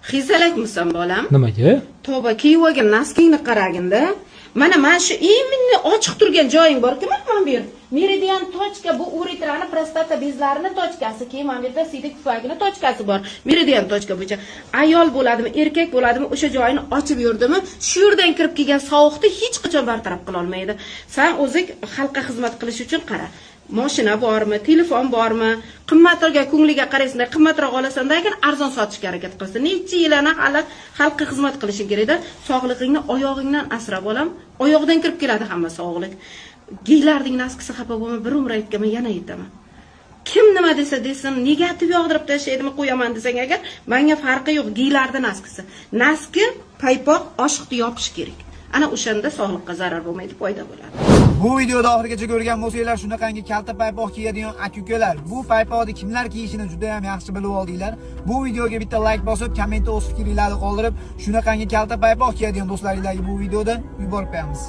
Xizalakmisan, bolam? Nimaga? Tavba, kiyib olgan носки ngni qaraginda. Mana shu именно ochiq turgan joying bor-ku, mana bu yer. Meridian точка, bu uretrani, prostata bezlarini точка si, keyin mana bu yerda siydik pufagini точка si bor. Meridian точка bo'yicha ayol bo'ladimi, erkak bo'ladimi, o'sha joyini ochib yurdimi, shu yerdan kirib kelgan sovuqni hech qachon bartaraf qila olmaydi. San o'zing xalqqa xizmat qilish uchun qara. Moshina bormi, telefon bormi, qimmatroqga ko'ngliga qaraysan, qimmatroq olasan, lekin arzon sotishga harakat qilasan. Necha yillarni hali xalqqa xizmat qilishing kerakda. Sog'lig'ingni oyog'ingdan asra, bolam. Oyoqdan kirib keladi hamma sog'lik. Geylarding носки si, xafa bo'lma, bir umr aytganman, yana aytaman. Kim nima desa desin, negativ yog'dirib tashlaydimi, qo'yaman desang agar, menga farqi yo'q, geylardi носки si. Носки, paypoq oshiqni yopish kerak. Ana o'shanda sog'liqqa zarar bo'lmaydi, foyda bo'ladi. Bu videoda oxirigacha ko'rgan bo'lsanglar, shunaqangi kalta paypoq kiyadigan aka-ukalar, bu paypoqni kimlar kiyishini juda ham yaxshi bilib oldinglar. Bu videoga bitta like bosib, kommentda o'z fikringlarni qoldirib, shunaqangi kalta paypoq kiyadigan do'stlaringlarga bu videoda yuborib qo'yamiz.